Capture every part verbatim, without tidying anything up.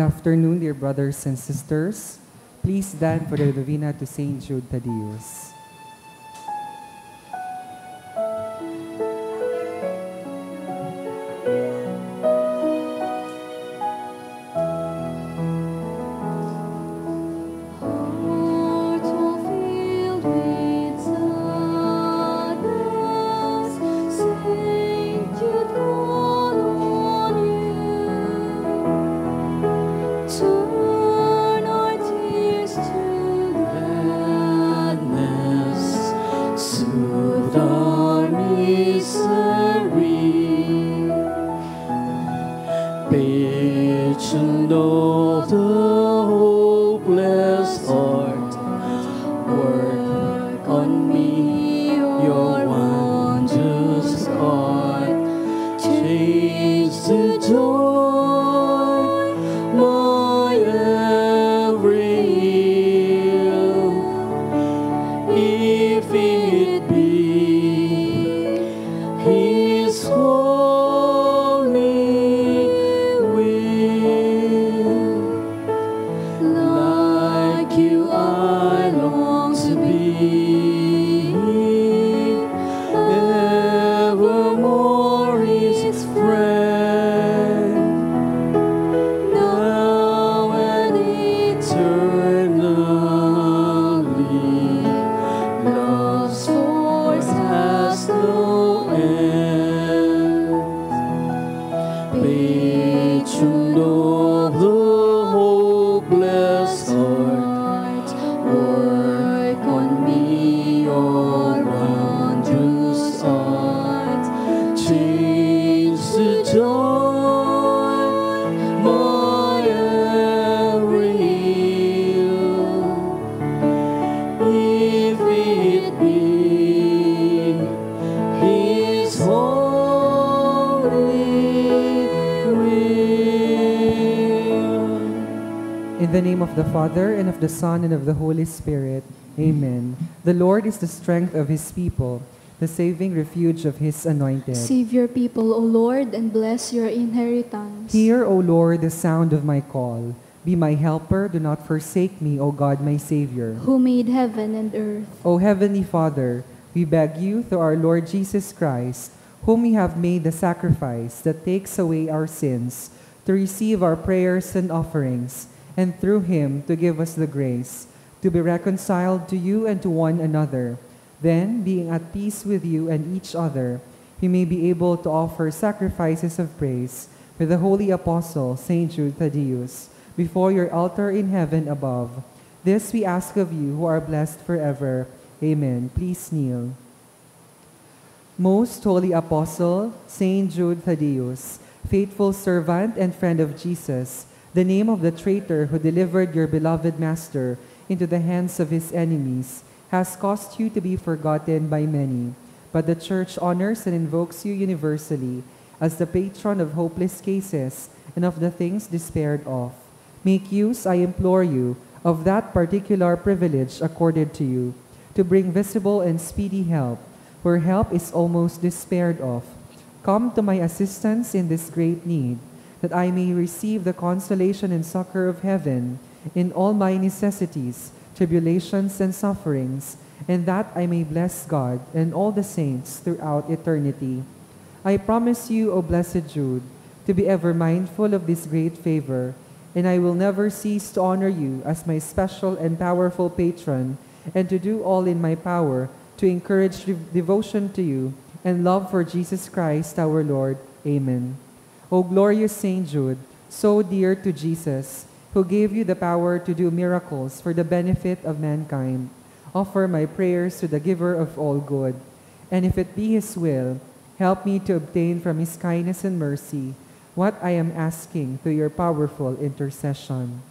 Good afternoon, dear brothers and sisters. Please stand for the novena to Saint Jude Thaddeus. In the name of the Father, and of the Son, and of the Holy Spirit. Amen. The Lord is the strength of his people, the saving refuge of his anointed. Save your people, O Lord, and bless your inheritance. Hear, O Lord, the sound of my call. Be my helper, do not forsake me, O God, my Savior. Who made heaven and earth. O Heavenly Father, we beg you through our Lord Jesus Christ, whom we have made the sacrifice that takes away our sins, to receive our prayers and offerings, and through him to give us the grace to be reconciled to you and to one another. Then, being at peace with you and each other, we may be able to offer sacrifices of praise with the holy apostle, Saint Jude Thaddeus, before your altar in heaven above. This we ask of you, who are blessed forever. Amen. Please kneel. Most holy apostle, Saint Jude Thaddeus, faithful servant and friend of Jesus, the name of the traitor who delivered your beloved master into the hands of his enemies, has caused you to be forgotten by many. But the Church honors and invokes you universally as the patron of hopeless cases and of the things despaired of. Make use, I implore you, of that particular privilege accorded to you, to bring visible and speedy help, where help is almost despaired of. Come to my assistance in this great need, that I may receive the consolation and succor of heaven in all my necessities, tribulations, and sufferings, and that I may bless God and all the saints throughout eternity. I promise you, O blessed Jude, to be ever mindful of this great favor, and I will never cease to honor you as my special and powerful patron, and to do all in my power to encourage dev-, devotion to you and love for Jesus Christ our Lord. Amen. O glorious Saint Jude, so dear to Jesus, who gave you the power to do miracles for the benefit of mankind, offer my prayers to the Giver of all good, and if it be His will, help me to obtain from His kindness and mercy what I am asking through your powerful intercession.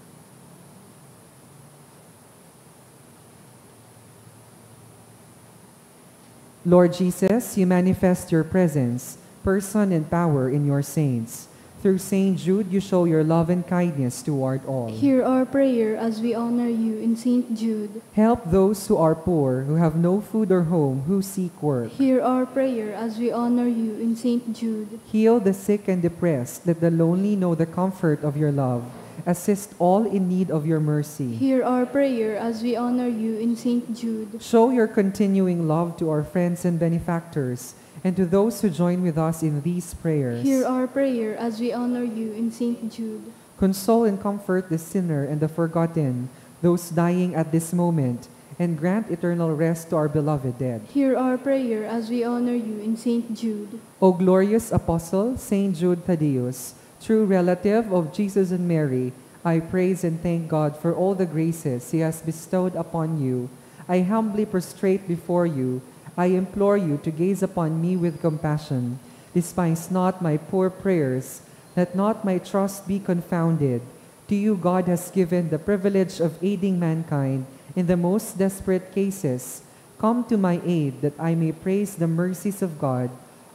Lord Jesus, you manifest your presence, person, and power in your saints. Through Saint Jude, you show your love and kindness toward all. Hear our prayer as we honor you in Saint Jude. Help those who are poor, who have no food or home, who seek work. Hear our prayer as we honor you in Saint Jude. Heal the sick and depressed, let the lonely know the comfort of your love. Assist all in need of your mercy. Hear our prayer as we honor you in Saint Jude. Show your continuing love to our friends and benefactors, and to those who join with us in these prayers. Hear our prayer as we honor you in Saint Jude. Console and comfort the sinner and the forgotten, those dying at this moment, and grant eternal rest to our beloved dead. Hear our prayer as we honor you in Saint Jude. O glorious Apostle, Saint Jude Thaddeus, true relative of Jesus and Mary, I praise and thank God for all the graces He has bestowed upon you. I humbly prostrate before you. I implore you to gaze upon me with compassion. Despise not my poor prayers. Let not my trust be confounded. To you God has given the privilege of aiding mankind in the most desperate cases. Come to my aid that I may praise the mercies of God.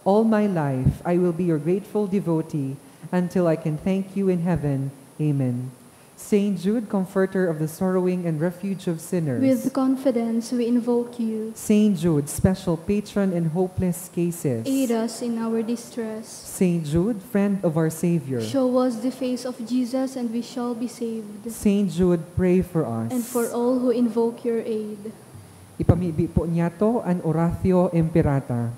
All my life I will be your grateful devotee until I can thank you in heaven. Amen. Saint Jude, comforter of the sorrowing and refuge of sinners. With confidence we invoke you. Saint Jude, special patron in hopeless cases. Aid us in our distress. Saint Jude, friend of our Savior. Show us the face of Jesus and we shall be saved. Saint Jude, pray for us. And for all who invoke your aid. Ipamibi po niyato an Oratio Imperata.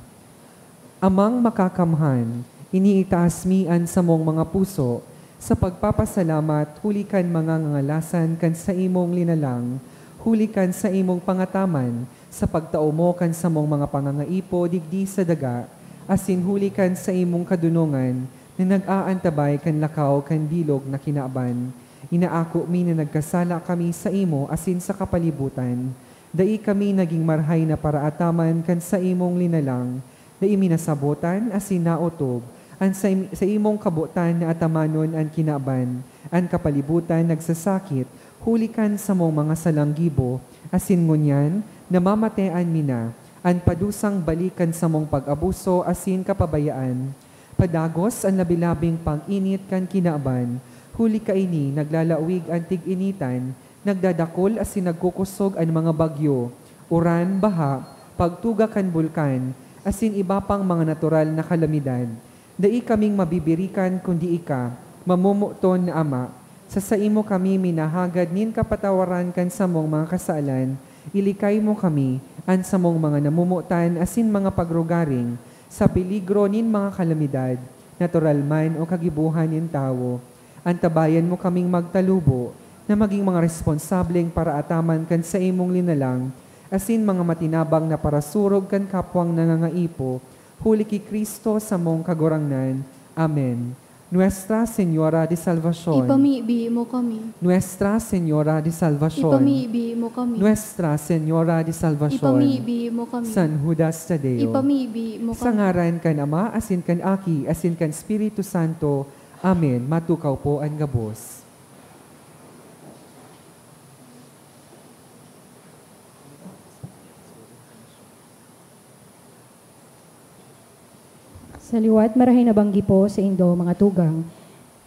Amang Makakamhan, iniitaas mi an samong mga puso sa pagpapasalamat huli kan mga ngangalasan kan saimong linalang, huli kan saimong pangataman sa pagtao mo kan samong mga pangangaipo digdi sa daga, asin huli kan saimong kadonongan na nag-aantabay kan lakaw kan bilog na kinaban. Inaako mi na nagkasala kami saimo asin sa kapalibutan. Dai kami nagin marahay na paraataman kan saimong linalang, dai mi nasabotan asin naotob an sa, saimong kabotan na atamanon an kinaban, an kapalibutan nagsasakit huli kan samong mga salang gibo, asin ngunyan namamatean mi na an padusang balik kan samong pag-abuso asin kapabayaan. Padagos an labi-labing pag-init kan kinaban, huli kaini naglalawig an tig-initan, nagdadakul asin nagkukosog an mga bagyo, uran, baha, pagtuga kan bulkan, asin iba pang mga natural na kalamidad. Dai kaming mabibirikan kundi ika, mamomoton na Ama. Sa saimo kami minahagad nin kapatawaran kan samong mga kasalan, ilikay mo kami, an samong mga namomotan asin mga pagrugaring, sa peligro nin mga kalamidad, natural man o kagibohan nin tawo. Antabayan mo kaming magtalubo na magin mga responsableng paraataman kan saimong linalang, asin mga matinabang na parasurog kan kapwang nangangaipo, huli ki Cristo samong Kagurangnan. Amen. Nuestra Señora de Salvacion. Ipamibi mo kami. Nuestra Señora de Salvacion. Ipamibi mo kami. Nuestra Señora de Salvacion. Ipamibi mo kami. San Judas Tadeo. Ipamibi mo Sa kami. ngaran kan Ama, asin kan Aki, asin kan Espiritu Santo. Amen. Matukaw po an gabos. Sa liwat, marahay na banggi po sa indo, mga tugang.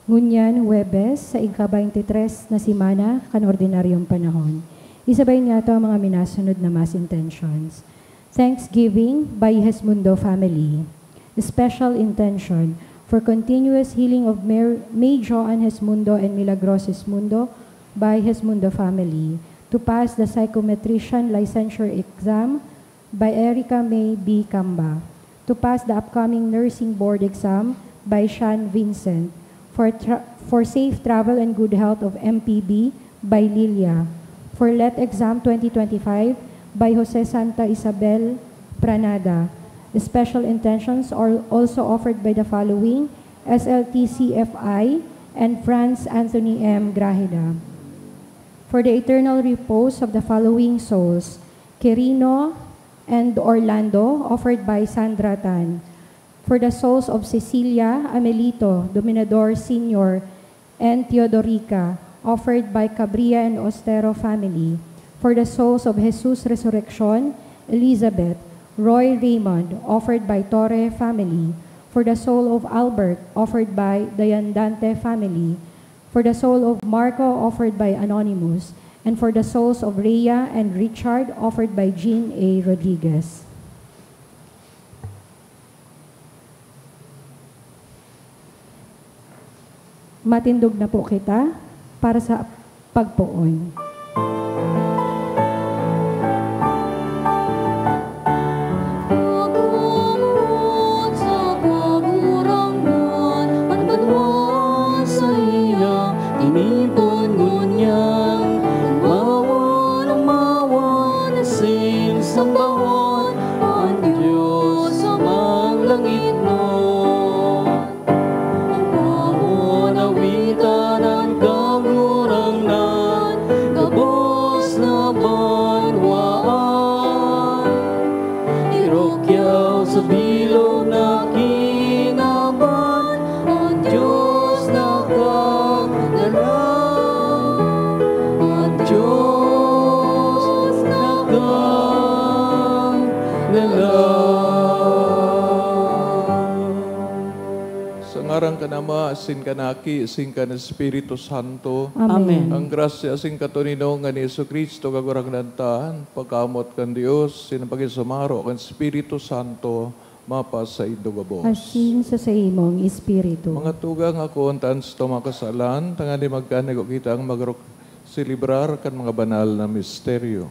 Ngunyan, Huwebes, sa ika-twenty-three na semana kan ordinaryong panahon. Isabay niyato ang mga minasunod na Mass intentions. Thanksgiving by Hesmundo family. Special intention for continuous healing of Mer-, May Joan Hesmundo and Milagros Hesmundo by Hesmundo family to pass the psychometrician licensure exam by Erica May B Camba, to pass the upcoming nursing board exam by Shan Vincent, for, tra- for safe travel and good health of M P B by Lilia, for let exam twenty twenty-five by Jose Santa Isabel Pranada. Special intentions are also offered by the following: S L T C F I and Franz Anthony M Grajeda. For the eternal repose of the following souls: Quirino and Orlando, offered by Sandra Tan. For the souls of Cecilia, Amelito, Dominador Senior, and Teodorica, offered by Cabria and Ostero family. For the souls of Jesus Resurreccion, Elizabeth, Roy Raymond, offered by Torre family. For the soul of Albert, offered by Dayandante family. For the soul of Marco, offered by Anonymous. And for the souls of Rhea and Richard, offered by Jean A Rodriguez. Matindog na po kita. para sa pagpoon. Pagkumuot sa Kagurangnan, an banwa saiya tinipan ngunyan. An mawan, an mawan, asin sambahon an Dios sa mga langit mo. An pamon awitan an Kagurangnan, gabos na banwaan. Irukyaw sa bilog na kinaban, an Dios nakagalang. An Dios nakagalang. Sa ngaran kan Ama, asin kan Aki, asin kan Espiritu Santo. Amen. Amen. Ang grasya asin katoninongan ni Jesu-Cristo, Kagurangnan ta, an pagkamoot kan Dios, asin an pakisumaro kan Espiritu Santo, mapasaindo gabos. Asin sa saimong espiritu. Mga tugang, akoon ta an satong mga kasalan, tanganing magkanigo kitang magrok-, selebrar kan mga banal na misteryo.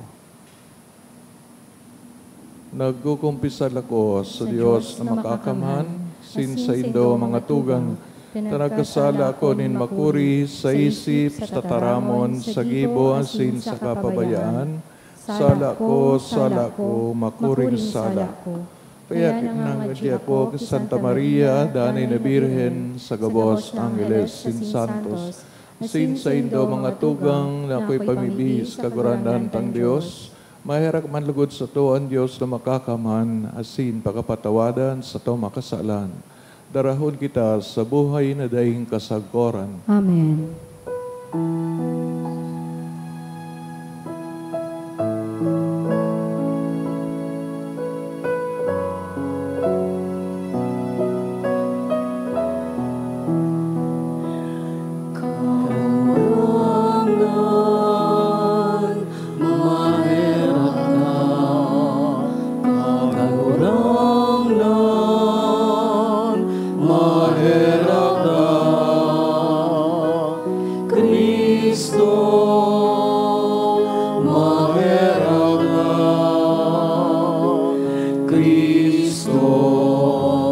Nagkukumpisal ako sa Dios na makakamhan, asin saindo, mga tugang, ta nagkasala ako nin makuri sa isip, sa tataramon, sa gibo, asin sa kapabayaan. Sala ko, sala ko, makuring sala ko. Kaya nangangadyi ako ki Santa Maria, danay na Birhen, sa gabos angheles asin santos, asin saindo, mga tugang, na akoy pamibi sa Kagurangnan tang Dios, maherak man lugod sato an Dios na makakamhan, asin pakapatawadan sato mga kasalan. Darahon kita sa buhay na daing kasagkoran. Amen. Kagurangnan, maherak ka. Kagurangnan, maherak ka. Cristo, maherak ka. Cristo,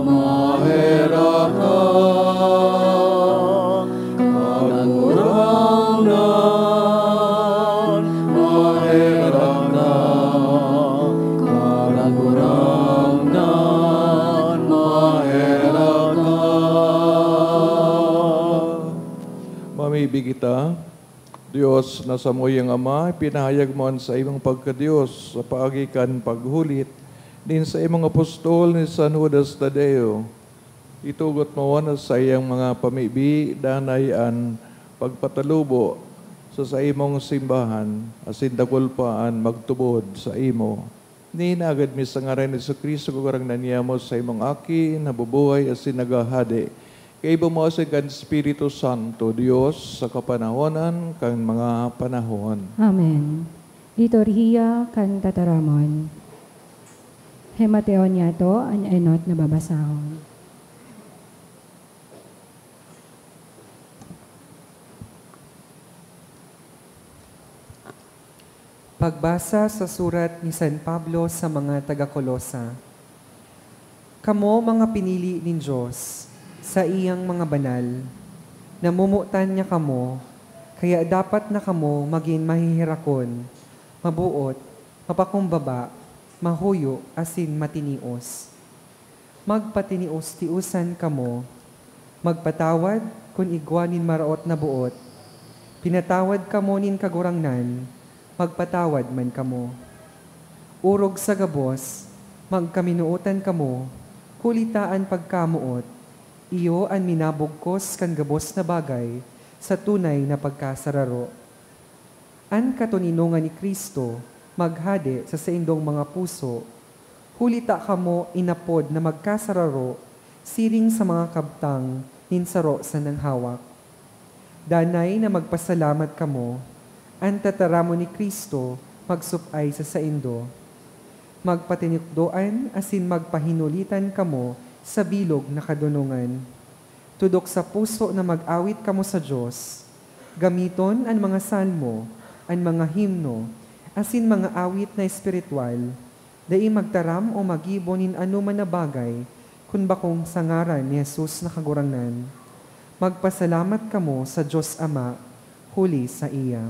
maherak ka. Kagurangnan, maherak ka. Kagurangnan, maherak ka. Mamibi kita. Dios na samuyang Ama, ipinahayag mo an saimong pagka-Dios sa paagi kan paghulit nin saimong apostol ni San Judas Tadeo. Itugot mo na saiyang mga pamibi danay an pagpatalubo sa saimong simbahan, asin dakul pa an magtubod saimo. Ninagad mi sa ngaran ni Jesu-Cristo, Kagurangnan niamo, saimong Aki, nabubuhay asin naghahade, kaiba mo asin kan Espiritu Santo, Dios, sa kapanahonan kan mga panahon. Amen. Liturhiya kan Tataramon. Himateon niyato an enot na babasahon. Pagbasa sa surat ni San Pablo sa mga taga Colosa. Kamo, mga pinili nin Dios, saiyang mga banal, namomotan niya kamo, kaya dapat na kamo magin maheherakon, maboot, mapakumbaba, mahuyo, asin matinios. Magpatinios-tiosan kamo. Magpatawad kun igwa nin maraot na boot. Pinatawad kamo nin Kagurangnan, magpatawad man kamo. Orog sa gabos, magkaminootan kamo, huli ta an pagkamoot, iyo an minabugkos kan gabos na bagay sa tunay na pagkasararo. An katoninongan ni Cristo maghade sa saindong mga puso, huli ta kamo inapod na magkasararo siring sa mga kabtang nin saro sanang hawak. Danay na magpasalamat kamo, an tataramon ni Cristo magsop-ay sa saindo. Magpatinikdoan asin magpahinulitan kamo sa bilog na kadonongan. Tudok sa puso na mag-awit kamo sa Dios. Gamiton an mga salmo, an mga himno, asin mga awit na espiritual, dai magtaram o maggibo nin anoman na bagay kun bakong sa ngaran ni Jesus na Kagurangnan. Magpasalamat kamo sa Dios Ama, huli saiya.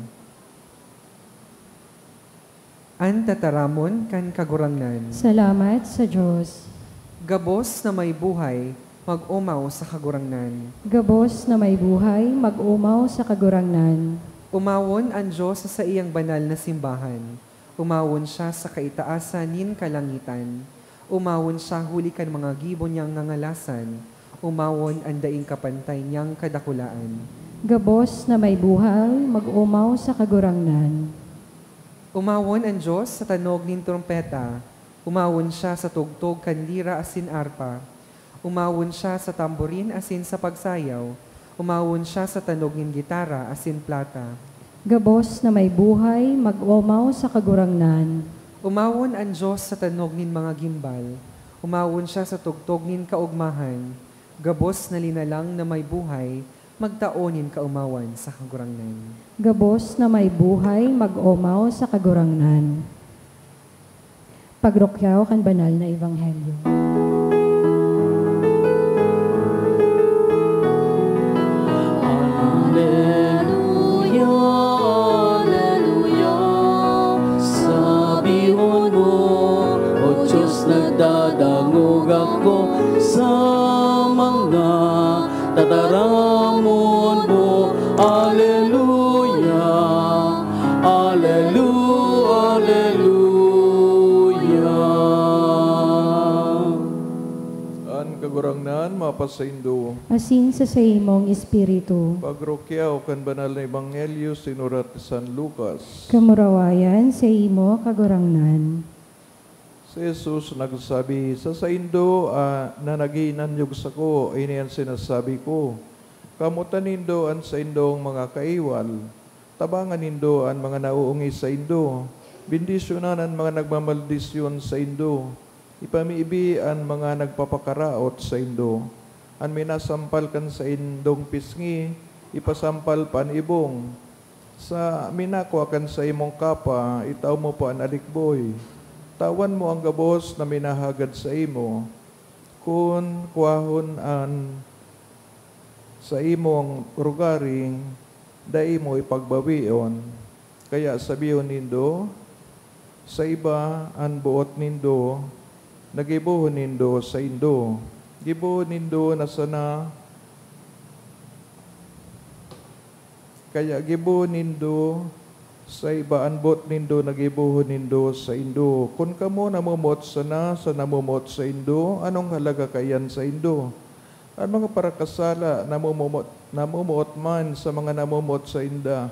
An tataramon kan Kagurangnan. Salamat sa Dios. Gabos na may buhay, mag-omaw sa Kagurangnan. Gabos na may buhay, mag-omaw sa Kagurangnan. Omawon an Dios sa saiyang banal na simbahan. Omawon siya sa kaitaasan nin kalangitan. Omawon siya huli kan mga gibo niyang ngangalasan. Omawon an daing kapantay niyang kadakulaan. Gabos na may buhay, mag-omaw sa Kagurangnan. Omawon an Dios sa tanog nin trompeta. Omawon siya sa tugtog kan lira asin arpa. Omawon siya sa tamborin asin sa pagsayaw. Omawon siya sa tanog nin gitara asin plata. Gabos na may buhay, mag-omaw sa Kagurangnan. Omawon an Dios sa tanog nin mga gimbal. Omawon siya sa tugtog nin kaogmahan. Gabos na linalang na may buhay, magtao nin kaomawan sa Kagurangnan. Gabos na may buhay, mag-omaw sa Kagurangnan. Pagrukyaw kan banal na ebanghelyo. Aleluya, aleluya, sabihon mo, O Diyos, nagdadangog ako sa mga tataramon mo. Aleluya, alelu-, aleluya. An Kagurangnan mapasaindo. Asin sa saimong espiritu. Pagrukyaw kan banal na ebanghelyo sinurat ni San Lucas. Kamurawayan saimo, Kagurangnan. Si Jesus nagsabi, "Sa saindo, ah, na naghihinanyog sako, ini an sinasabi ko, kamotan nindo an saindong mga kaiwal, tabangan nindo an mga naoongis saindo, bendisyonan an mga nagmamaldisyon saindo, ipamibi an mga nagpapakaraot saindo. An minasampal kan saindong pisngi, ipasampal pa an ibong. Sa minakua kan saimong kapa, itao mo pa an alikboy. Tawan mo an gabos na minahagad saimo. Kun kuahon an saimong rugari, dai mo ipagbawion. Kaya sabihon nindo sa iba an boot nindo na gibohon nindo saindo. Gibohon nindo na sana Kaya gibohon nindo sa iba an boot nindo na gibohon nindo saindo. Kun kamo namomoot sana sa namomoot saindo, anong halaga kaiyan saindo? An mga parakasala namomoot, namomoot man sa mga namomoot sainda.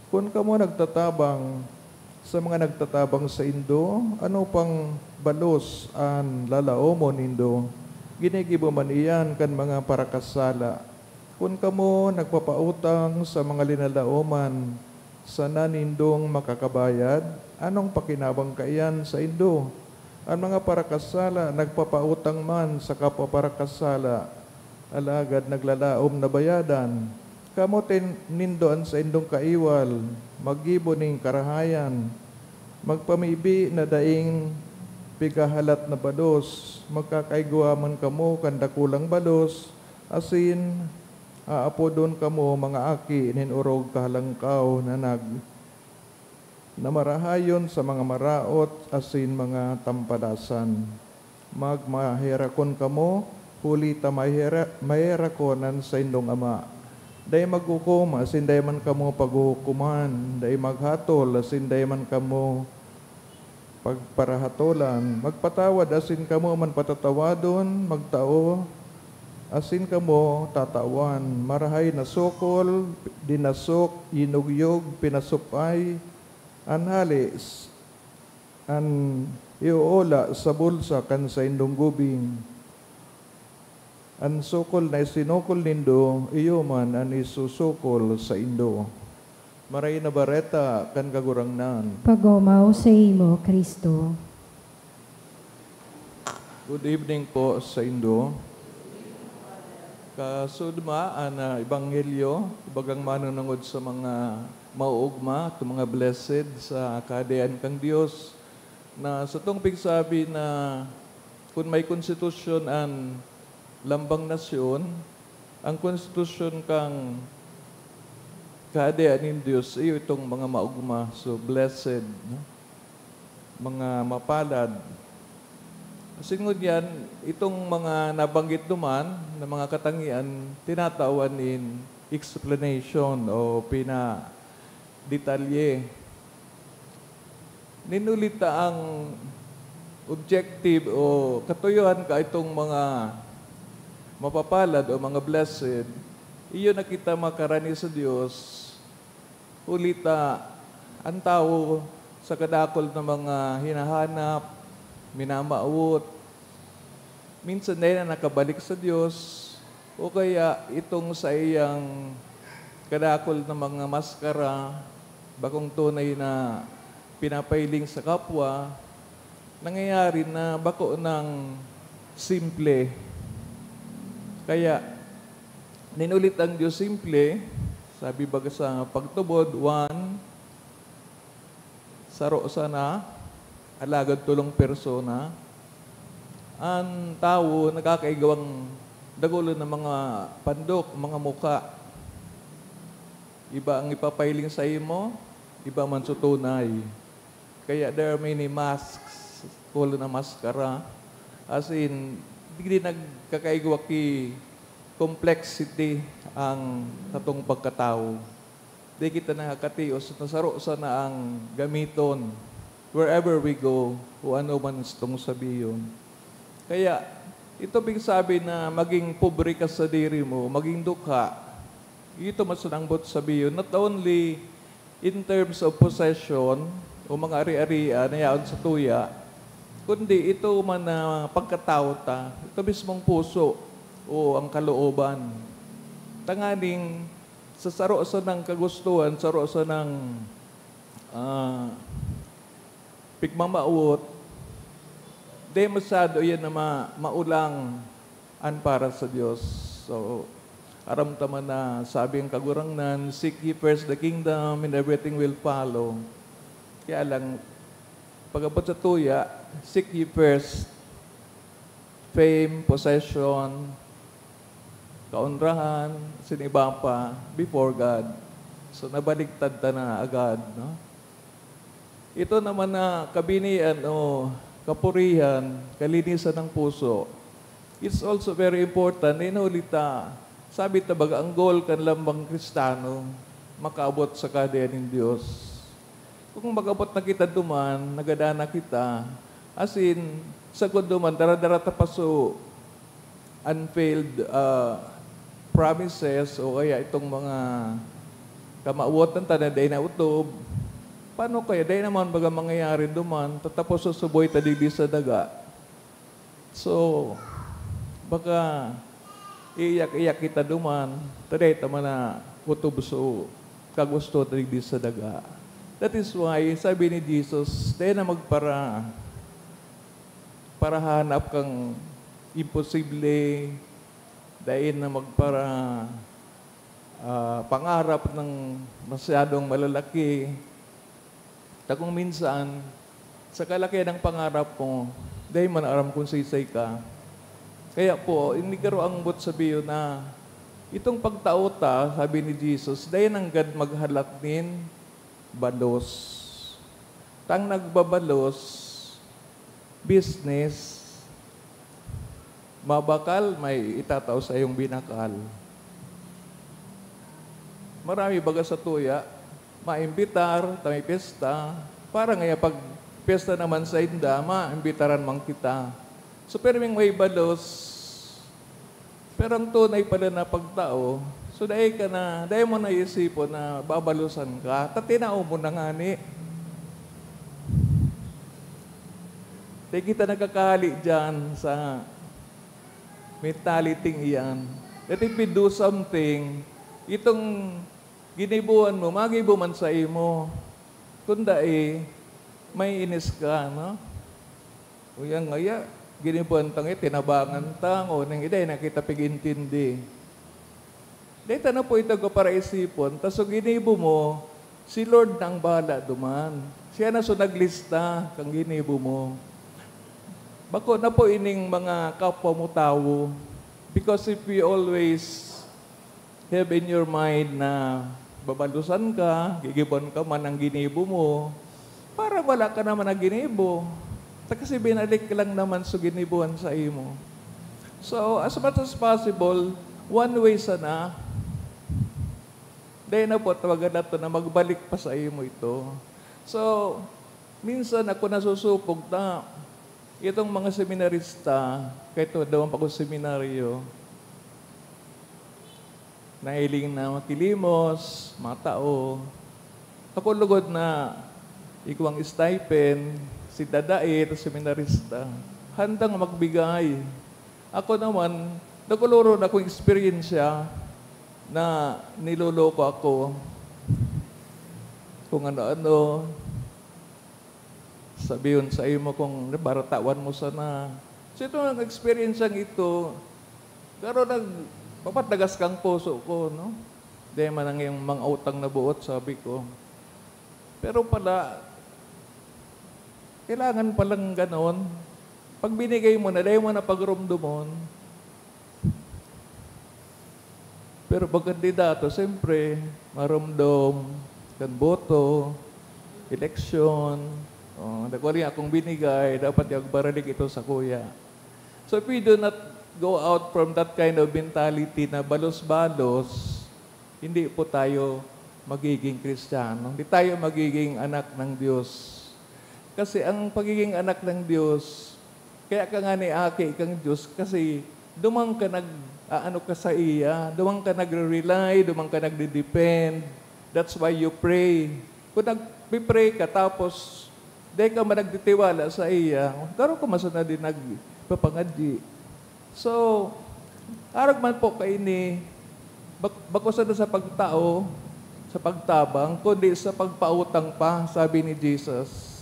Kun kamo nagtatabang sa mga nagtatabang saindo, ano pang balos an lalaomon nindo? Ginigibo man iyan kan mga parakasala. Kun kamo nagpapautang sa mga linalaoman sana nindong makakabayad, anong pakinabang kaiyan saindo? An mga parakasala nagpapautang man sa kapwa parakasala, alagad naglalaom na bayadan. Kamotan nindo an saindong kaiwal, maggibo nin karahayan. Magpamibi na daing pighahalat na balos, magkakaigwa man kamo kan dakulang balos, asin aapodon kamo mga aki nin orog kahalangkaw na nag-, na marahayon sa mga maraot asin mga tampalasan. Magmaherakon kamo, huli ta mahera-, maherakon an saindong Ama. Dai maghukom, asin dai man kamo paghuhukoman. Dai maghatol, asin dai man kamo pagparahatolan. Magpatawad asin kamo man patatawadon, magtao asin kamo tatawan. Marahay na sukol, dinasok, yinugyog, pinasupay, an hali s-, an ioola sa bulsa kan saindong gubing. An sukol na isinukol nindo, iyo man an isusukol saindo. Maray na Bareta kan Kagurangnan. Pag-omaw saimo, Cristo. Good evening po saindo. Kasudma an, ah, ebanghelyo, bagang manunungod sa mga mauugma at mga blessed sa Kahadean kan Dios, na satong pigsabi na kun may konstitusyon an lambang nasyon, ang konstitusyon kan Kahadean nin Dios, iyo itong mga maugma. So, blessed, no? Mga mapalad. Asin ngunyan, itong mga nabanggit duman na mga katangian, tinatawan nin explanation o pinadetalye. Nin huli ta ang objective o katuyohan kaitong mga mapapalad o mga blessed, iyo na kita makarani sa Dios. Huli ta, an tawo sa kadakul na mga hinahanap, minamawot, minsan dai na nakabalik sa Dios, o kaya itong saiyang kadakul na mga maskara, bakong tunay na pinapahiling sa kapwa, nangyayari na bako nang simple. Kaya, nin huli ta ang Dios simple, sabi baga sa Pagtubod one, saro sana, alagad tolong persona. An tawo nakakaigwang dakulon na mga pandok, mga mukha. Iba ang ipapahiling saimo, iba man sa tunay. Kaya there are many masks, kulang na maskara. As in, digdi nagkakaigwa ki complexity ang satong pagkatawo. Di kita nakakatios na saro sana ang gamiton wherever we go o ano man satong sabihon. Kaya, ito pigsabi na maging pobre ka sa diri mo, maging dukha. Ito man sana ang boot sabihon, not only in terms of possession o mga ari-arian na yaon sa tuya, kundi ito man na pagkatawo ta, ito mismong puso o ang kalooban. Tanganing sa saro sanang kagustuhan, saro sanang, ah, pigmamawot, di masyado yan na ma-, maulang an para sa Dios. So, aram ta man na sabi ang Kagurangnan, "Seek ye first the kingdom and everything will follow." Kaya lang, pag-abot sa tuya, seek ye first fame, possession, kaonrahan, asin iba pa, before God. So, nabaligtad ta na agad, no? Ito naman na kabinian o kapurihan, kalinisan ng puso, it's also very important. Nin huli ta, sabi ta baga, ang goal kan lambang Kristiyano, makaabot sa Kahadean nin Dios. Kung mag-abot na kita duman, nagadan na kita, asin, sagkod duman, dara-dara ta pa so unfulfilled, ah, promises o kaya itong mga kamawotan ta na dai naotob. Paano kaya? Dai naman baga mangyayari duman, tatapos susuboy ta digdi sa daga. So, baka iiyak-iyak kita duman, ta dai ta man naotob so kagusto ta digdi sa daga. That is why, sabi ni Jesus, dai na magpara-, parahanap kan imposible, dai na magpara-, ah, pangarap ng masyadong malalaki. Ta kung minsan, sa kalakihan ng pangarap mo, dai mo na aram kung siisay ka. Kaya po, ini garo ang boot sabihon na itong pagtao ta, sabi ni Jesus, dai nanggad maghalat nin balos. Ta ang nagbabalos, business, mabakal, may itatao sa iyong binakal. Marami baga sa tuya, maimbitar, ta may piyesta. Para ngaya pag piyesta naman sa inda, maimbitaran man kita. So, pirming may balos, pero ang tunay pala na pagtao, so dai ka na, dai mo naisipon na babalosan ka, ta tinao mo na ngani. Dai kita nagkakahali diyan sa mentality iyan. That if we do something, itong giniboan mo, magibo man sa imo. Kung dai, may inis ka, no? Uya ngaya, giniboan ta ngaya, tinabangan ta, o nang iday, na kita pig-intindi. Dai ta na po ito paraisipon, ta so ginibo mo, si Lord na ang bahala duman. Siya na so naglista kan ginibo mo. Bako na po ining mga kapwa mo tawo. Because if we always have in your mind na babalusan ka, gigibohan ka man ang ginibo mo, parang wala ka naman na ginibo. Ta kasi binalik lang naman so ginibuhan sa imo. So, as much as possible, one way sana. Dai na po, tawagan nato na magbalik pa sa imo ito. So, minsan ako nasusupog na itong mga seminarista, kahit daw pa ko seminaryo, nahiling na makilimos, matao. Ako lugod na igwang stipend, si dadae, ta seminarista, handang magbigay. Ako naman, naguloron akong eksperyensya na niloloko ako. Kung ano-ano, sabihon sa imo kung baratawan mo sana. So, ito ang eksperyensyang ito, garo nag-, papatagas kang puso ko, no? Di man ang iyong mga utang na buot, sabi ko. Pero pala, kailangan palang ganon. Pag binigay mo na, dahil mo na pagrumdumon. Pero pag kandidato, siyempre, marumdom, kan boto, eleksyon, oh, nagwali akong binigay, dapat yung baralik ito sa kuya. So if we do not go out from that kind of mentality na balos-balos, hindi po tayo magiging Kristiyano. Hindi tayo magiging anak ng Diyos. Kasi ang pagiging anak ng Diyos, kaya ka nga ni aki kang Diyos kasi dumang ka nag-aano ka sa iya, dumang ka nagre-rely, dumang ka nagde-depend. That's why you pray. Kung nagpe-pray ka tapos di ka man nagtitiwala sa iya, garo ka man sana din nagpapangadyi. So, arog man po kaini, bak-, bako sana sa pagtao, sa pagtabang, kundi sa pagpautang pa, sabi ni Jesus.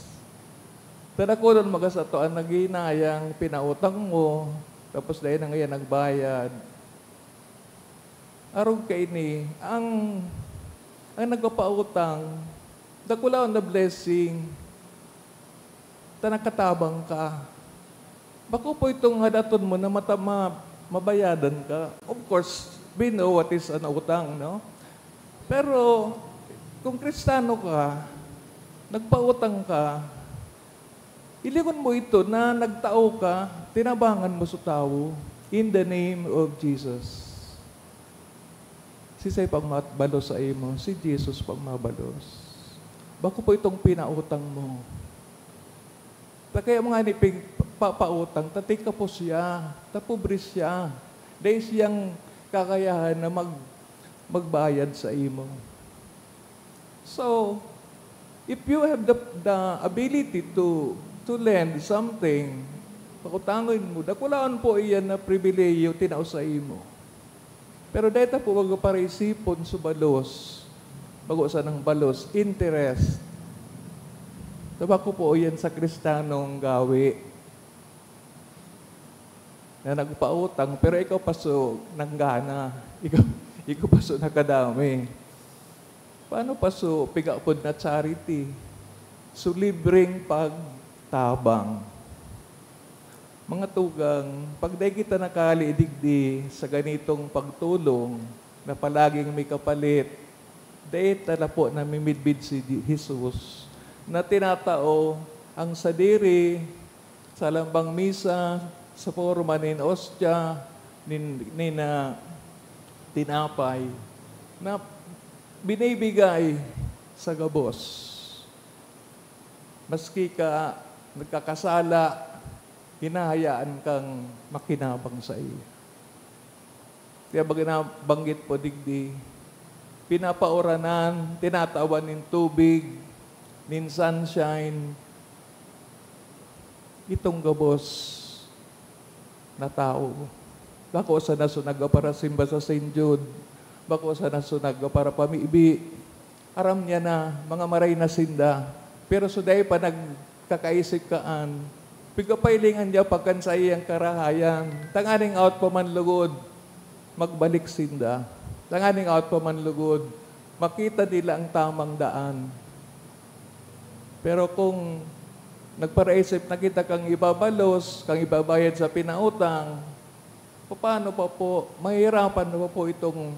Tadakunon maga sato an naghinayang pinautang mo, tapos dai na ngayan nagbayad. Arog kaini, ang, ang nagpapautang, dakulaon na blessing, ta nakatabang ka. Bako po itong hadaton mo na mata-, ma-, mabayadan ka. Of course, we know what is an utang, no? Pero kung Kristiyano ka, nagpautang ka, ilingon mo ito na nagtao ka, tinabangan mo sa tawo, in the name of Jesus. Sisay pang mabalos sa imo? Si Jesus pang mabalos. Bako po itong pinautang mo. Ta kaya mo nga ni pig-, papautang, ta tika po siya, ta pobre siya. Dai siyang kakayahan na mag-, magbayad sa imo. So, if you have the, the ability to, to lend something, pakutangon mo, dakulaon po iyan na pribilehiyo tinao sa imo. Pero dai ta po magparaisipon sa balos, bago sanang balos, interest. Tabako po iyan sa Kristiyanong gawi. Na nagpautang, pero ikaw pa so nanggana. Ikaw, ikaw pa so nakadami. Paano pa so pigapod na charity? So libreng pagtabang. Mga tugang, pag dai kita nakali digdi sa ganitong pagtulong na palaging may kapalit, dai ta na po namimidbid si Di-, Jesus na tinatao ang sadiri sa lambang misa, sa porma nin ostya, nin, nin, ah, tinapay, na binibigay sa gabos. Maski ka nagkakasala, hinahayaan kang makinabang sa iyo. Kaya baga nabanggit po digdi, pinapauranan, tinatawan nin tubig, nin sunshine, itong gabos na tao. Bako sana so nagparasimba sa Saint Jude, bako sana so nagparapamibi. Aram niya na, mga maray na sinda, pero so dai pa nagkakaisip kaan, pigapailingan niya pagkan sa iyang karahayan, tanganing awot pa man lugod, magbalik sinda. Tanganing awat pa man lugod, makita nila ang tamang daan. Pero kung nagparaisip na kita kang ibabalos, kang ibabayad sa pinautang, paano pa po, mahihirapan na pa po itong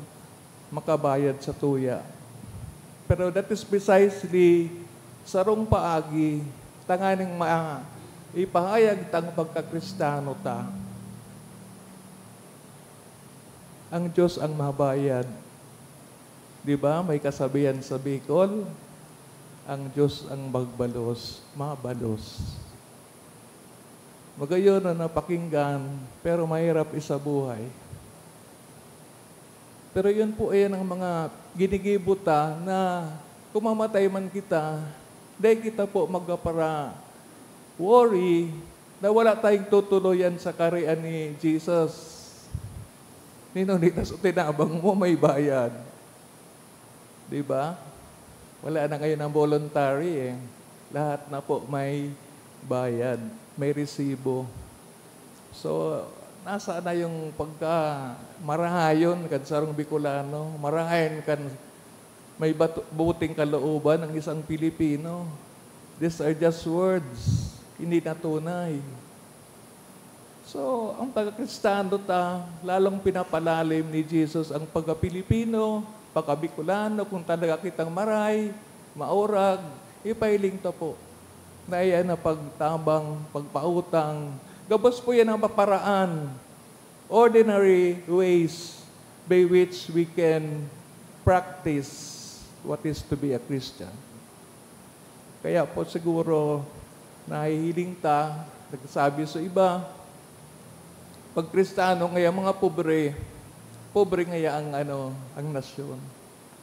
makabayad sa tuya. Pero that is precisely sarong paagi tanganing ma-, ipahayag tang pagkakristiyano ta. Ang Diyos ang mabayad. Di ba? May kasabihan sa Bicol, "Ang Diyos ang magbalos, mabalos." Magayon na napakinggan, pero mahirap isabuhay. Pero yun po, ayan ang mga ginigibo ta na kung mamatay man kita, dai kita po magpapara-worry na wala tayong tutuloyan sa karian ni Jesus. Nino ni tas tinabang mo, may bayad. Di ba? Wala na ngayon ang voluntary eh. Lahat na po may bayad, may resibo. So, nasa na yung pagka marahayon kan sarong Bicolano, marahayon kan may bato-, buting kalooban ang isang Pilipino. These are just words, hindi na tunay. So, ang pagkakristiyano ta, lalong pinapalalim ni Jesus ang pagka-Pilipino, pagka-Bicolano, kung talaga kitang maray, maurag, ipahiling ta po na iyan na pagtabang, pagpautang. Gabos po yan ang paparaan, ordinary ways by which we can practice what is to be a Christian. Kaya po siguro nahihiling ta, nagsasabi sa iba, pag Kristiyano ngaya mga pobre, pobre ngaya ang ano, ang nasyon.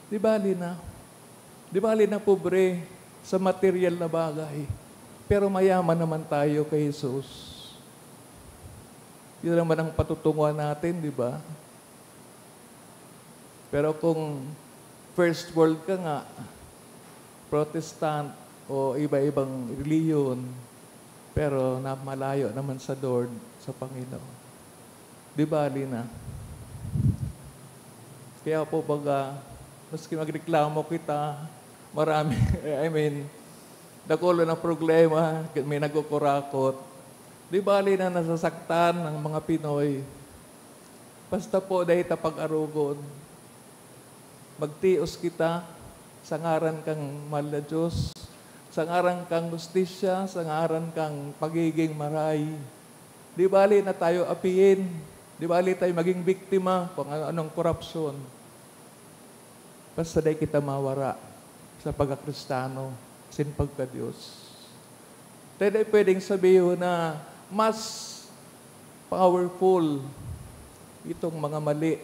Di bali na. Di bali na pobre sa material na bagay. Pero mayaman naman tayo kay Jesus. Yun naman ang patutunguhan natin, di ba? Pero kung first world ka nga, Protestant o iba-ibang relihiyon, pero na malayo naman sa Lord, sa Panginoon. Di bali na. Kaya po baga, maski magreklamo kita, marami, I mean, dakula na problema, may nagkukurakot. Di bali na nasasaktan ang mga Pinoy. Basta po, dai ta pag-arogon. Magtios kita sa ngaran kang mahal na Diyos, sa ngaran kang hustisya, sa ngaran kang pagiging maray. Di bali na tayo apiin, di bali tayo maging biktima kung ano-anong korupsyon. Basta dai kita mawara sa pagkakristiyano, asin pagka-Diyos. Tayo dai pwedeng sabihon na mas powerful itong mga mali,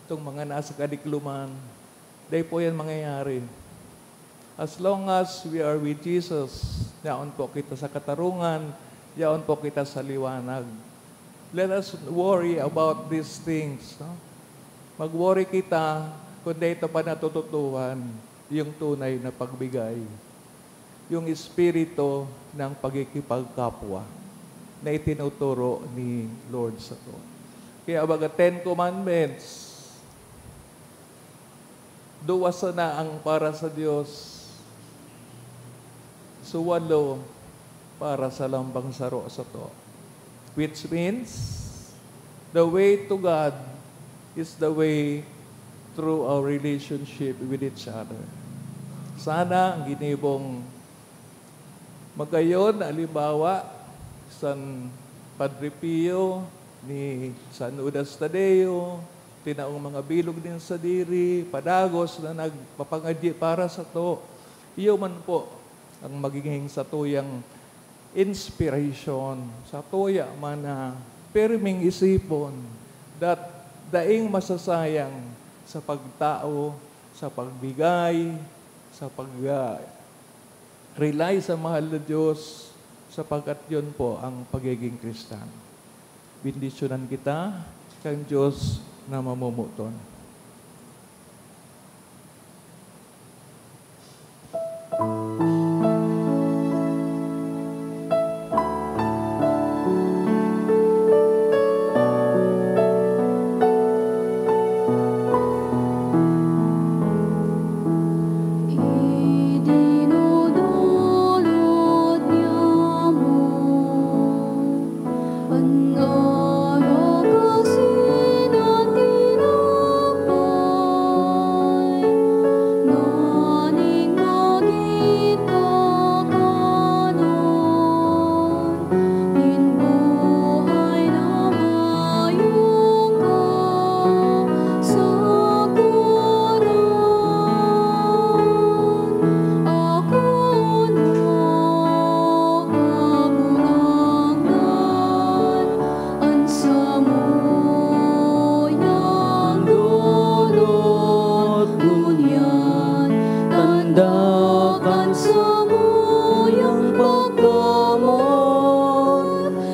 itong mga nasa kadikloman. Dai po yan mangyayari. As long as we are with Jesus, yaon po kita sa katarungan, yaon po kita sa liwanag. Let us worry about these things, no? Mag-worry kita kung dai ta pa natututuhan yung tunay na pagbigay, yung espiritu ng pagkikipagkapwa na itinuturo ni Lord sato. Kaya baga, Ten Commandments, duwa sana ang para sa Dios, so walo para sa lambang saro sato. Which means, the way to God is the way through our relationship with each other. Sana ang ginibong magayon na halimbawa, San Padre Pio, ni San Judas Tadeo, tinaong mga bilog nin sadiri, padagos na nagpapangadyi para sato. Iyo man po ang magiging satuyang inspiration, satuya man na pirming isipon, that daing masasayang sa pagtao, sa pagbigay, sa pag, ah, rely sa mahal na Diyos, sapagkat yun po ang pagiging Kristiyano. Bendisyonan kita kan Diyos na mamomoton. Kan samuyang pagkamoot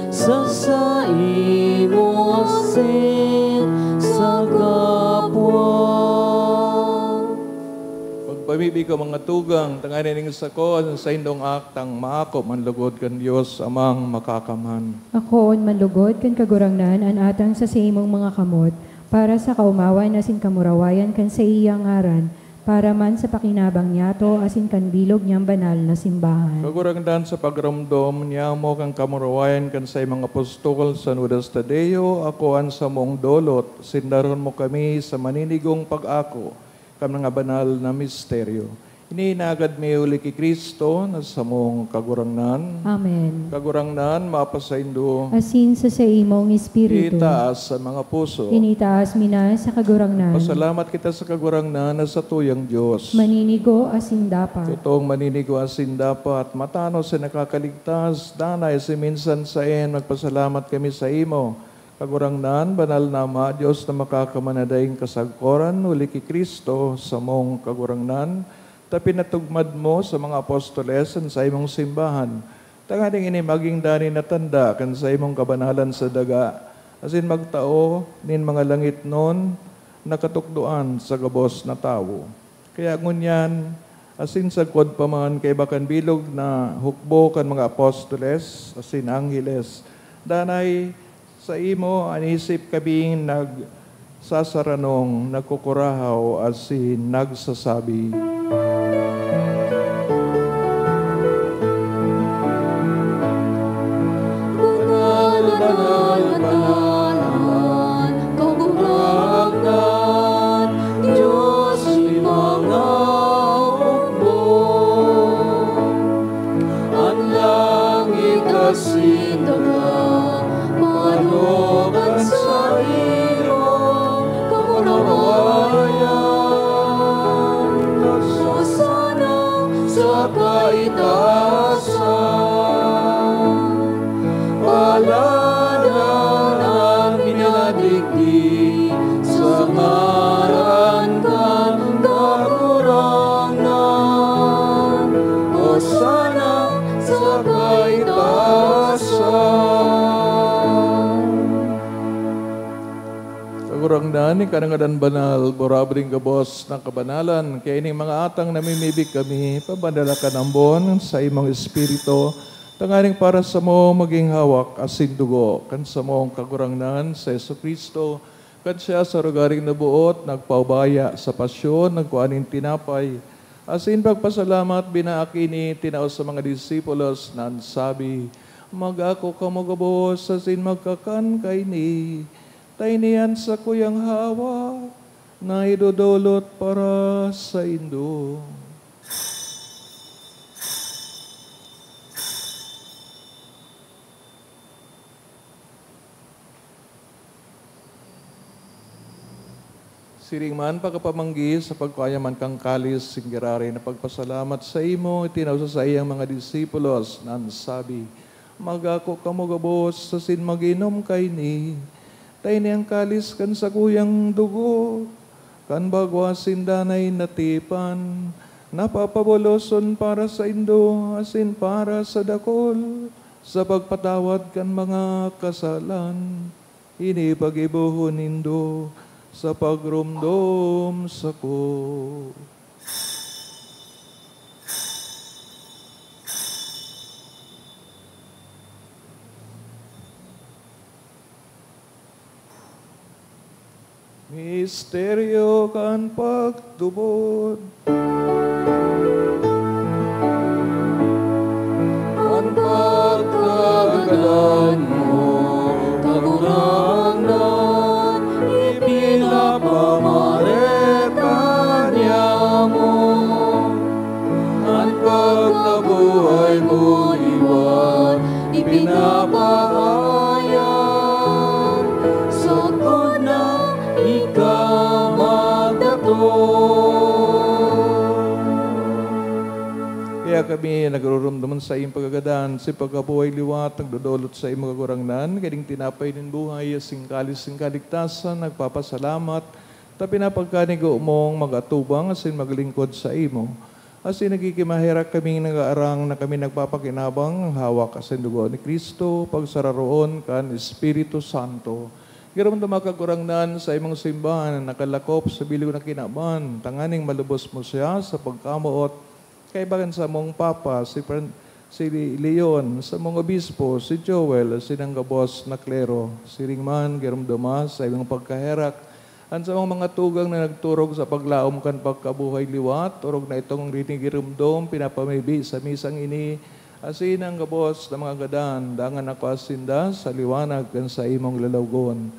sa saimo asin sa kapwa. Magpamibi ka, mga tugang, tanganing sako an saindong aktang maako man lugod kan Dios Amang Makakamhan. Akoon man lugod kan Kagurangnan an atang sa saimong mga kamot, para sa kaomawan asin kamurawayan kan saiyang ngaran, para man sa pakinabang niyato asin kan bilog niyang banal na simbahan. Kagurangnan, sa pagromdom niamo kan kamurawayan kan saimong apostol San Judas Tadeo, ako an samong dolot, sindaron mo kami sa maninigong pag-ako kan mga banal na misteryo. Ini inagad mi huli ki Cristo na samong Kagurangnan. Amen. Kagurangnan, mapasaindo. Asin sa saimong espiritu. Itaas an mga puso. Initaas mi na sa Kagurangnan. Pasalamat kita sa Kagurangnan na satuyang Dios. Maninigo asin dapat. Totoong maninigo asin dapat, matanos sa nakakaligtas, danay si minsan saen magpasalamat kami sa imo. Kagurangnan, banal na Ama, Dios na makakamana daing kasagkoran, huli ki Cristo, samong Kagurangnan, ta pinatugmad mo sa mga apostoles an saimong simbahan, tanganing ini magin danin na tanda kan saimong kabanalan sa daga, asin magtao nin mga langitnon na katukdoan sa gabos na tawo. Kaya ngunyan, asin sagkod pa man kaiba kan bilog na hukbo kan mga apostoles asin angheles, danay saimo an isip kabing nagsasaranong, nagkukurahaw asin nagsasabi, "Banal, banal, banal an Kagurangnan, Dios nin mga hukbo. An langit asin daga, pano kan saimong kamurawayan. Hosana sa kaitaasan. Paladan an minadigdi sa ngaran kan Kagurangnan. Hosana sa kaitaasan." Kagurangnan, ika na ngadan banal, burabring gabos na kabanalan. Kaya ining mga atang namimibi kami, pabanala kan ambon sa imong Espiritu, tanganing para samo magin hawak asin dugo kan samong Kagurangnan, si Jesu-Cristo. Kan siya sa rogaring naboot, nagpaubaya sa pasyon, nagkua nin tinapay, asin pagpasalamat, binaak ini, tinao sa mga disipulos, na an sabi, "Mag-ako kamo gabos asin magkakan kaini, ta ini an sakuyang hawak na idodolot para saindo." Siring man, pagkapamanggi, sa pagkua niya man kan kalis, singgiraray na pagpasalamat sa imo, itinao sa saiyang mga disipulos, na an sabi, "Mag-ako kamo gabos asin mag-inom kaini, ta ini an kalis kan sakuyang dugo kan bagwa asin danay na tipan, na papaboloson para saindo asin para sa dakul, sa pagpatawad kan mga kasalan. Ini paggibohon nindo sa pagromdom sako." Misteryo kan pagtubod. An pagkagadan mo, Kagurangnan, ipinapamareka niamo. An pagkabuhay mo liwat ipinapahayag, sakuna ika magdatong. Kaya kami, nagrurumdom sa iyong pagkagadan, sa pagkabuhay liwat, nagdodolot sa imo, Kagurangnan, kaning tinapay nin buhay, asin kalis nin kaligtasan, nagpapasalamat, ta pinapagkanigo mong mag-atubang asin maglingkod sa imo. Asin nagkikimaherak kaming nag-aarang na kami nagpapakinabang hawak asin dugo ni Cristo, pagsararoon kan Espiritu Santo. Giromdoma, Kagurangnan, sa imong simbahan na nakalakop sa bilog na kinaban, tanganing malubos mo siya sa pagkamoot, kaiba kan samong Papa, si Fran-, si Leon, samong Obispo, si Joel, asin an gabos na klero. Siring man, giromdoma sa imong pagkaherak, an samong mga tugang na nagturog sa paglaom kan pagkabuhay liwat, orog na itong rinigiromdom, pinapamibi sa misang ini, asin an gabos na mga gadan, dangan nakua sinda sa liwanag kan saimong lalawgon.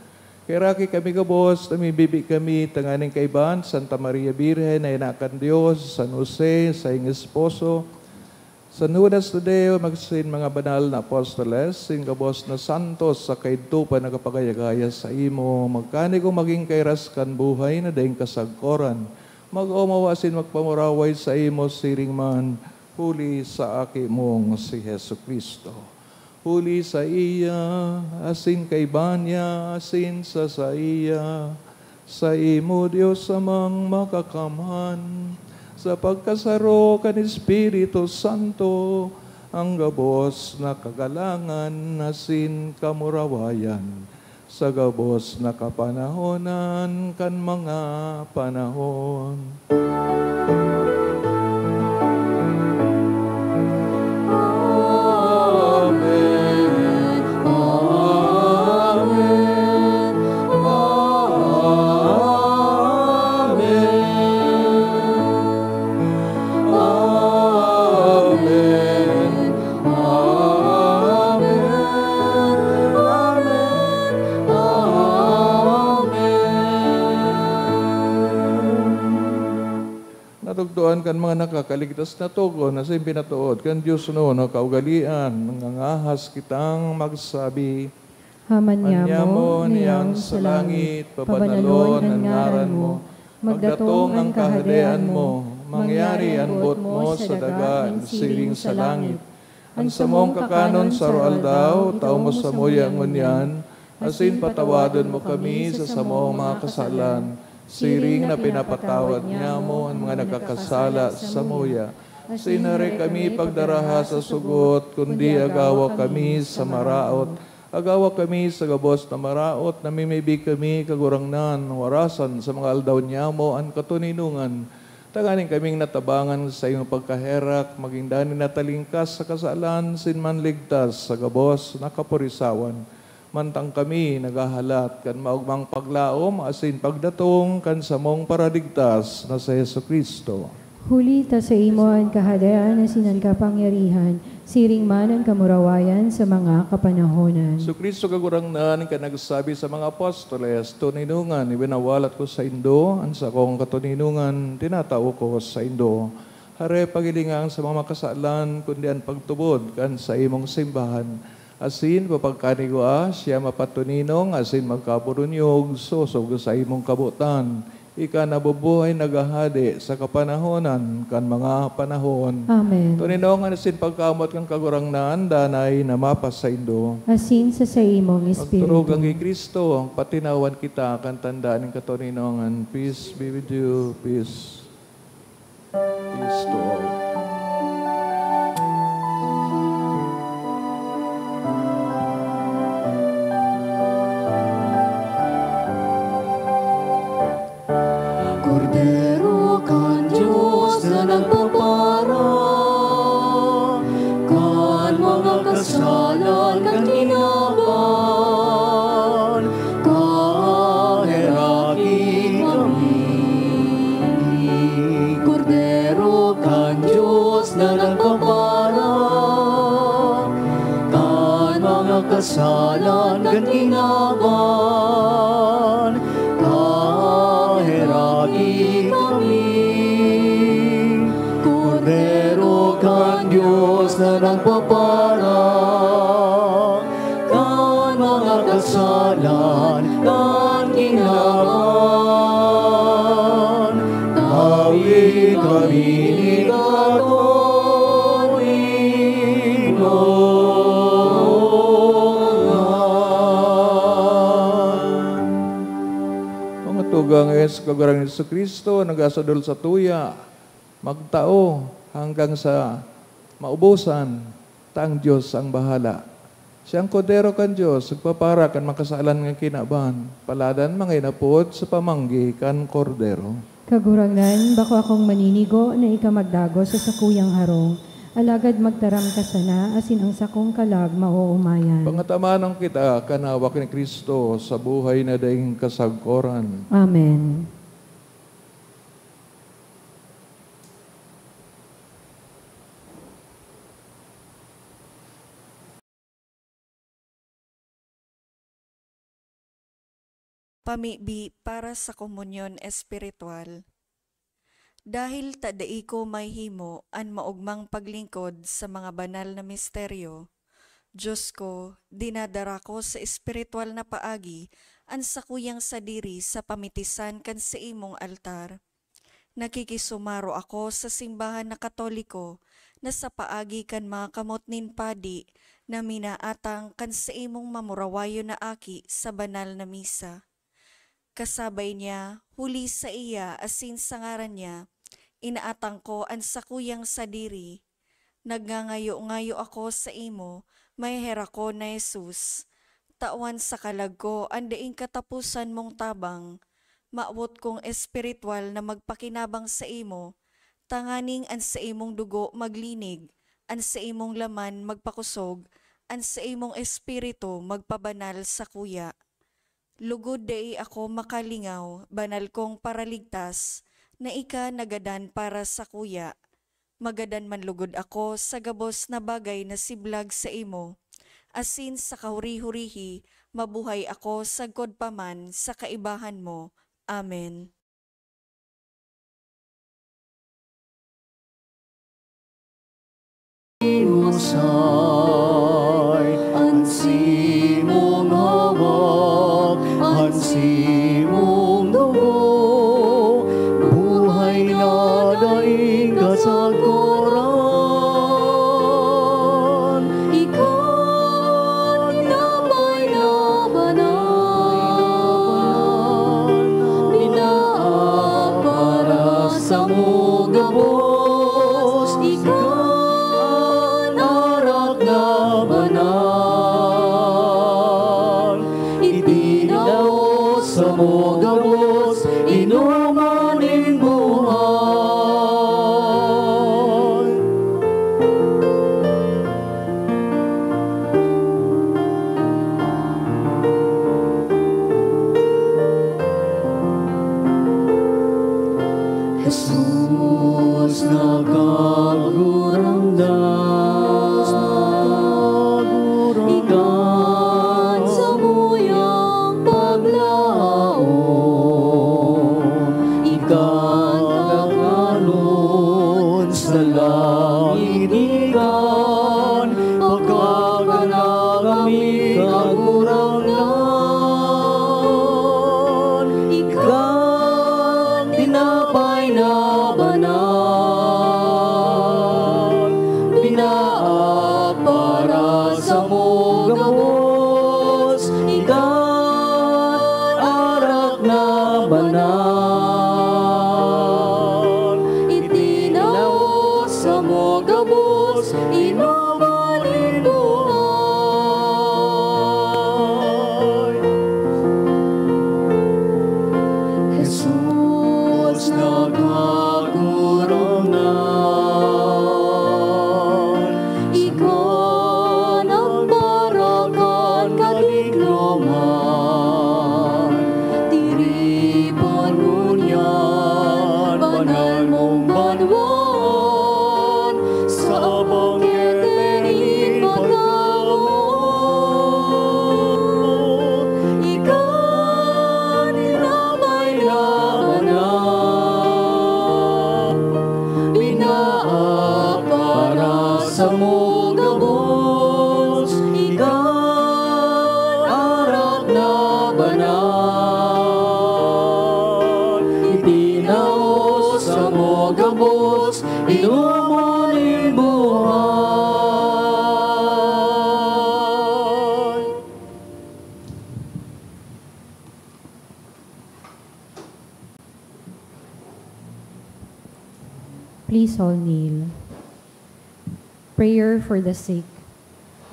Kaheraki kami gabos, namibibi kami tanganing kaiba an Santa Maria Birhen na ina kan Dios, San Jose, saiyang esposo, San Judas Tadeo, magsin mga banal na apostoles, sin gabos na santos sa kaidto pa nakapagaya-gaya saimo, magkanigong magin kairas kan buhay na daing kasagkoran. Mag-omaw asin magpamuraway saimo siring man, huli sa Aki mong si Jesu-Cristo. Huli saiya, asin kaiba niya, asin sa saiya, saimo, Dios Amang Makakamhan, sa pagkasaro kan Espiritu Santo, an gabos na kagalangan asin kamurawayan, sa gabos na kapanahonan kan mga panahon. Amen. Amen. Amen. Amen. Amen. Amen. Amen. Natugdoan kan mga nakakaligtas na togon na asin pinatood kan Dios noon na kaugalean, nangangahas kitang magsabi, Aman niamo, niyang sa langit, pabanalon an ngaran mo, magdatong an kahadean mo, mangyari an boot mo sa daga siring sa langit. An samong kakanon sa aroaldaw, tao mo samuya ngunyan, asin patawadon mo kami sa samong mga kasalan, siring na pinapatawad niamo an mga nagkakasala samuya. Asin hare kami pagdaraha sa sugot, kundi agawa kami sa maraot. Agawa kami sa gabos na maraot, namimibi kami, Kagurangnan, warasan sa mga aldaw niamo an katoninongan. Tanganing kaming natabangan sa imong pagkaherak, magin danay na talingkas sa kasalan, asin manligtas sa gabos na kaporisawan. Mantang kami naghahalat kan maogmang paglaom asin pagdatong kan samong Paraligtas na si Jesu-Cristo. Huli ta saimo an kahadean asin an kapangyarihan, siring man an kamurawayan sa mga kapanahonan. Jesu-Cristo, Kagurangnan, kan nagsabi sa mga apostoles, "Toninongan, ibinawalat ko saindo an sakong katoninongan, tinatao ko saindo." Hare, paghilinga an samong mga kasalan, kundi an pagtubod kan saimong simbahan. Asin papagkanigwaa siya mapatoninong asin magkaburunyog sosog sa imong kabotan. Ika nabubuhay, naghahade sa kapanahonan kan mga panahon. Amen. Toninongan asin pagkamoot kan Kagurangnan, danay na mapasaindo. Asin sa saimong espiritu. Magturugang ki Cristo, patinawan kita kan tanda nin katoninongan. Peace be with you. Peace. Peace to all. Kordero kan Dios na nagpapara kan mga kasalan kan kinaban, kaheraki kami. Kordero kan Dios na nagpapara kan mga kasalan kan kinaban, kaheraki kami. Kordero kan Dios na nagpapara kan mga kasalan kan kinaban, tawi kami ni katoninongan. Mga tugang, sa Kagurangnan Jesu-Cristo, nagasadol sa tuya. magtao hanggang sa maubusan, ta ang Dios ang bahala. Siyang Kordero kan Dios, nagpapara kan makasalan nga kinaban, paladan mangainapod sa pamanggi kan Kordero. Kagurangnan, bako akong maninigo na ika magdagos sa sakuyang harong, alagad magtaram ka sana asin ang sakong kalag maoomayan. Pangatamanon kita kan hawak ni Cristo sa buhay na daing kasagkoran. Amen. Pamibi para sa komunyon espiritual. Dahil ta dai ko mahimo an maogmang paglingkod sa mga banal na misteryo, Dios ko, dinadara ko sa espiritual na paagi an sakuyang sadiri sa pamitisan kan saimong altar. Nakikisumaro ako sa simbahan na Katoliko na sa paagi kan mga kamot nin padi na minaatang kan saimong mamurawayon na aki sa banal na misa. Kasabay niya, huli saiya asin sa ngaran niya, inaatang ko an sakuyang sadiri. Nagngangayo-ngayo ako saimo, Maheherakon na Jesus. Tawan sa kalag ko an daing kataposan mong tabang. Mawot kong espiritual na magpakinabang saimo, tanganing an saimong dugo maglinig, an saimong laman magpakosog, an saimong espiritu magpabanal sakuya. Lugod dai ako makalingaw, banal kong Paraligtas, na ika nagadan para sakuya. Magadan man lugod ako sa gabos na bagay na siblag saimo, asin sa kahuri-hurihi mabuhay ako sagkod pa man sa kaibahan mo. Amen. Husay, an simong hawak, an simong dugo, buhay na daing kasagkoran. Ika, tinapay na banal, binaak para samo gabos. Ika, arak na banal, itinaos samo gabos, inuman nin buhay. Jesus na Kagurangnan, ikan samuyang paglaom, ikan kakanon sa langit, ikan pakagana kami, Kagurangnan. Ikan tinapay na banal, binaak para samo gabos. Ikan arak na banal, itinaos samo gabos, inuman nin buhay. Jesus na Kagurangnan, ika nagparakan kadigloman, tiripan ngunyan banal mong banwaan, sa bangkete nin pagkamoot, ika tinapay na banal, binaak para samo gabos, ika arak na banal, itinaos samo gabos, inuman nin buhay. Please all kneel. Prayer for the sick.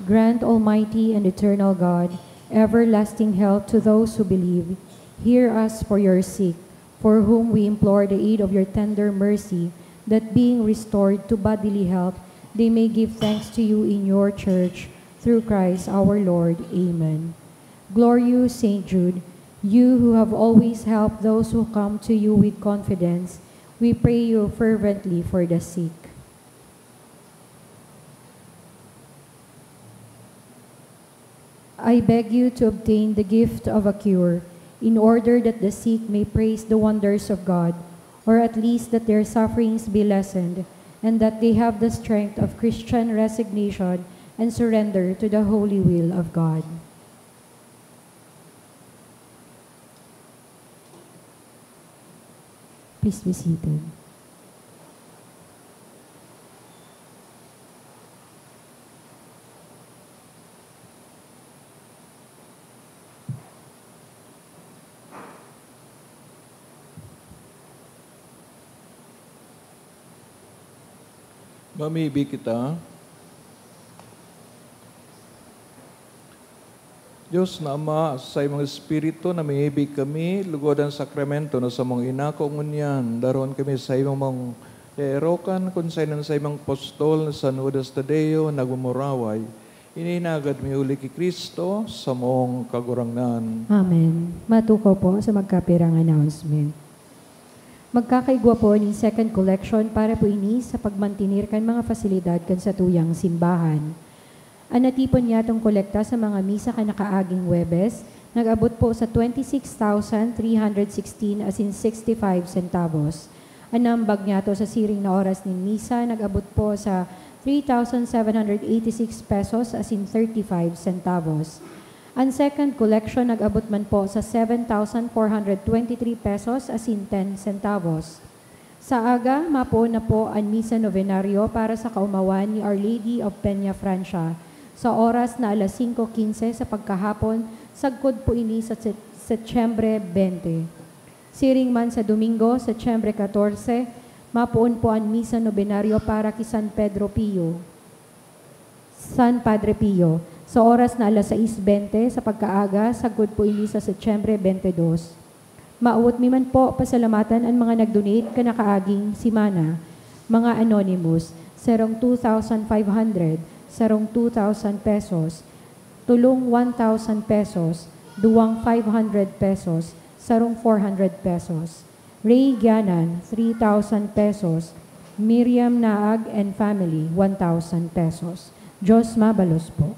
Grant, Almighty and eternal God, everlasting health to those who believe. Hear us for your sick, for whom we implore the aid of your tender mercy, that being restored to bodily health, they may give thanks to you in your church, through Christ our Lord. Amen. Glorious Saint Jude, you who have always helped those who come to you with confidence, we pray you fervently for the sick. I beg you to obtain the gift of a cure, in order that the sick may praise the wonders of God, or at least that their sufferings be lessened, and that they have the strength of Christian resignation and surrender to the holy will of God. Please be seated. Mamibi kita. Dios na Ama, sa imong Espiritu, namimibi kami, lugod an sakramento na samong inako, ngunyan, daron kami sa imong erokan, kun sainon sa imong apostol na San Judas Tadeo nagmumuraway. Ini hinagad mi huli ki Cristo, samong Kagurangnan. Amen. Matukaw po sa magkapirang announcement. Magkakaigwa po nin second collection para po ini sa pagmantener kan mga pasilidad kan satuyang simbahan. An natipon niyatong kolekta sa mga misa kan nakaaging Huwebes, nag-abot po sa twenty-six thousand three hundred sixteen asin sixty-five centavos. An naambag niyato sa siring na oras nin misa, nag-abot po sa three thousand seven hundred eighty-six pesos asin thirty-five centavos. An second collection nag-abot man po sa seven thousand four hundred twenty-three pesos asin ten centavos. Sa aga, mapoon na po an misa novenario para sa kaomawan ni Our Lady of Peña Francia, sa oras na alas singko quince sa pagkahapon, sagkod po ini sa Sep-, Setyembre twenty. Siring man sa Domingo, Setyembre catorce, mapoon po an misa nobenario para ki San Pedro Pio, San Padre Pio, sa oras na alas sais bente sa pagkaaga, sagkod po ini sa Setyembre twenty-dos. Maawot mi man po pasalamatan an mga nag-donate kan nakaaging semana. Mga anonymous, sarong two thousand five hundred, sarong two thousand pesos, tolong one thousand pesos, duwang five hundred pesos, sarong four hundred pesos. Ray Gianan, three thousand pesos. Miriam Naag and family, one thousand pesos. Diyos mabalos po.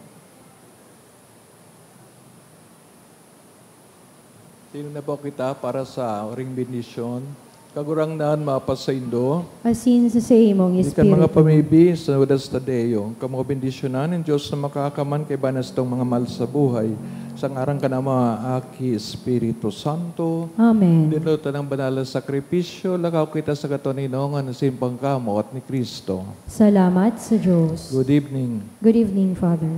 Tingin na po kita para sa uring bendisyon. Kagurangnan, mapasaindo. Asin sa saimong Di kan mga espiritu. Pamibi, San Judas Tadeo, kamo bendisyonan nin Dios na makakaman kaiba na satong mga mahal sa buhay. Sa ngaran kan Ama, Aki, Espiritu Santo. Amen. Dinlotan ng banal na sakripisyo, lakaw kita sa katoninongan na simpang kamot ni Cristo. Salamat sa Diyos. Good evening. Good evening, Father.